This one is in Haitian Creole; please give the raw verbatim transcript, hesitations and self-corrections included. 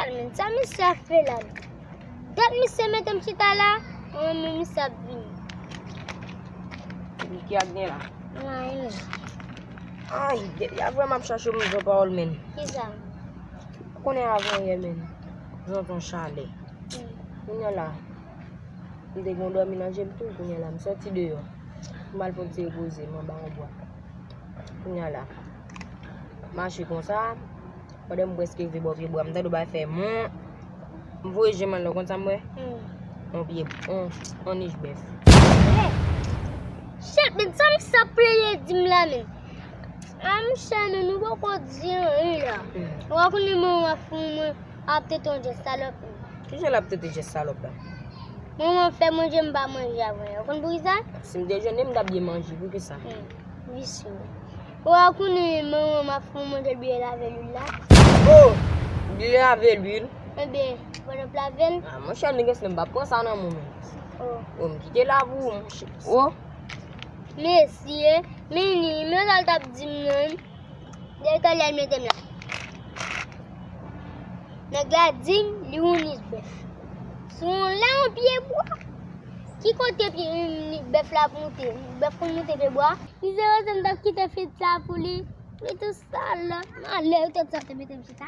Men sa misye ap fè la. Dat misye mete m chita la, mwen menm misye ap vini. Ki ak gen la? Anyen. Ay, depi avan m ap chache m zon pawòl men. Kisa? Konnen avan yè men. Zon ton chalè. Kounye la. M te gon dòmi nan je m tou, kounye la m sòti deyò. M al fè yon ti repoze m anba yon bwa. Kounye la. Mache konsa. Pandan m prèske rive bò pye bwa, m tande yon bagay fè mon. M voye je m anlè, konn sa m wè? Yon pye, yon, yon nich bèf. Shit, men sa misye ap plede di m la men. A monchè, men nou poko di anyen la. Ou a konnen manman ap fè mwen ap tete yon jès salòp. Kijan l ap tete jès salòp la? Manman fè manje, m pa manje avè l. Ou konn poukisa? Si m te jwenn li, m t ap byen manje, poukisa? Visye. Ou a konnen manman ap fè manje byen lave lwil la. Oh! Byen lave lwil. Ebyen, pandan w ap lave l. Ah, monchè, nèg, m pa pran sa nan men w men. Oh. Oh, m kite la pou ou, monchè. Oh! Mesye, men li, men sa l t ap di m nan. Depi talè l mete m la. Nèg la di m li yon nich bèf. Sou yon la yon pye bwa. Ki kote pye nich bèf la ap moute? Bèf konn moute pye bwa? Mizè, se m t ap kite fit sa pou li. Li tou salòp. Malè, yo tout sa te mete m chita.